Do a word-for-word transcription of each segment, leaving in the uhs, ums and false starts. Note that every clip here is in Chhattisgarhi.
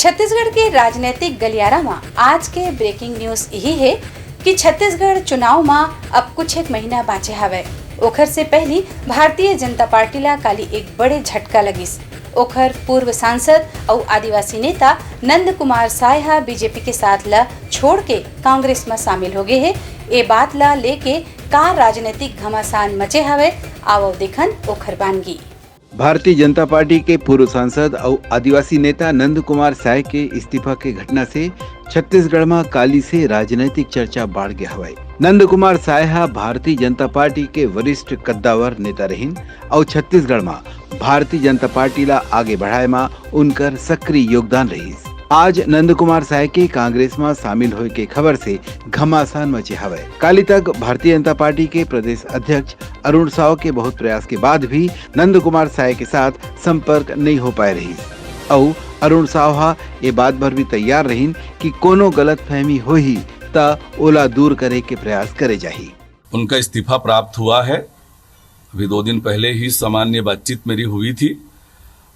छत्तीसगढ़ के राजनैतिक गलियारा म आज के ब्रेकिंग न्यूज यही हे कि छत्तीसगढ़ चुनाव म अब कुछ एक महीना बांचे हवय। ओखर से पहिली भारतीय जनता पार्टी ला काली एक बड़े झटका लगिस। ओखर पूर्व सांसद अउ आदिवासी नेता नंद कुमार साय ह बीजेपी के साथ ल छोड़ के कांग्रेस म शामिल हो गे हे। ए बात ला लेके का राजनैतिक घमासान मचे हवय, आवव देखन ओखर बानगी। भारतीय जनता पार्टी के पूर्व सांसद अउ आदिवासी नेता नंद कुमार साय के इस्तीफा के घटना से छत्तीसगढ़ म काली से राजनैतिक चर्चा बाढ़ गे हवय। नंद कुमार साय ह भारतीय जनता पार्टी के वरिष्ठ कद्दावर नेता रहिन अउ छत्तीसगढ़ म भारतीय जनता पार्टी ला आगे बढ़ाए म उनकर सक्रिय योगदान रहिस। आज नंद कुमार साय के कांग्रेस म शामिल होए के खबर से घमासान मचे हवय। काली तक भारतीय जनता पार्टी के प्रदेश अध्यक्ष अरुण साव के बहुत प्रयास के बाद भी नंद कुमार साय के साथ संपर्क नइ हो पाए रहिस। अउ अरुण साव ह ए बात बर भी तैयार रहिन कि कोनो गलतफहमी होही, त ओला दूर करे के प्रयास करे जाही। उनका इस्तीफा प्राप्त हुआ है। अभी दो दिन पहले ही सामान्य बातचीत मेरी हुई थी।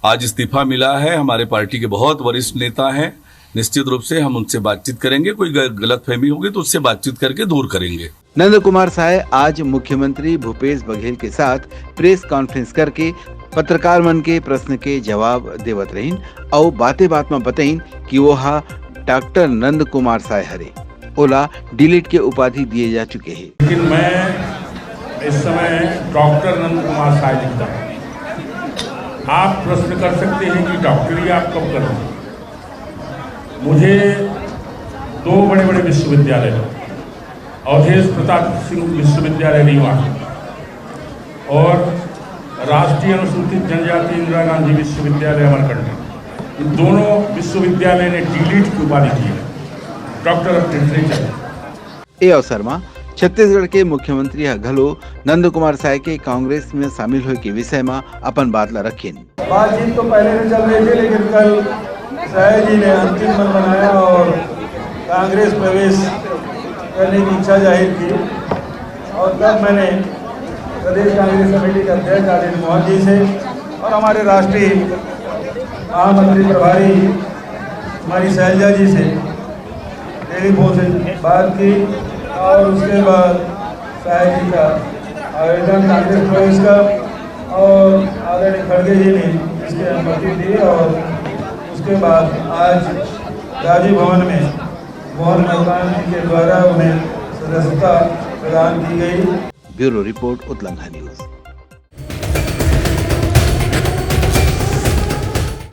आज इस्तीफा मिला है, हमारे पार्टी के बहुत वरिष्ठ नेता हैं, निश्चित रूप से हम उनसे बातचीत करेंगे। कोई ग-, गलतफहमी होगी तो उससे बातचीत करके दूर करेंगे। नंद कुमार साय आज मुख्यमंत्री भूपेश बघेल के साथ प्रेस कॉन्फ्रेंस करके पत्रकार मन के प्रश्न के जवाब देवत रहिन अउ बाते बात म बतइन कि वो हा डॉक्टर नंद कुमार साय हरे, ओला डिलीट के उपाधि दिए जा चुके हे। लेकिन मैं इस समय डॉक्टर नंद कुमार साय लिखता हूँ। आप प्रश्न कर सकते हैं कि डॉक्टरी आप कब कर रहे हैं? मुझे दो बड़े बड़े विश्वविद्यालय, अवधेश प्रताप सिंह विश्वविद्यालय रीवा और राष्ट्रीय अनुसूचित जनजाति इंदिरा गांधी विश्वविद्यालय अमरकंटक, इन दोनों विश्वविद्यालय ने डीलिट की उपाधि दी है, डॉक्टर ऑफ लिटरेचर। ए अवसर म छत्तीसगढ़ के मुख्यमंत्री ह घलो नंद कुमार साय के कांग्रेस में शामिल होए के विषय म अपन बात ला रखिन। बातचीत तो पहले से चल रही थी, लेकिन कल साय जी ने अंतिम मन बनाया और कांग्रेस प्रवेश करने की इच्छा जाहिर की और तब मैंने प्रदेश कांग्रेस कमेटी के अध्यक्ष आदरणीय मोहन जी से और हमारे राष्ट्रीय महामंत्री प्रभारी हमारी शैलजा जी से टेलीफोन से बात की और उसके बाद साय जी का आवेदन कांग्रेस प्रवेश का और आदरणीय खड़गे जी ने इसकी अनुमति दी और उसके बाद आज राजीव भवन में मोहन मलकान जी के द्वारा उन्हें सदस्यता प्रदान की गई। Bureau report, Utlangha news.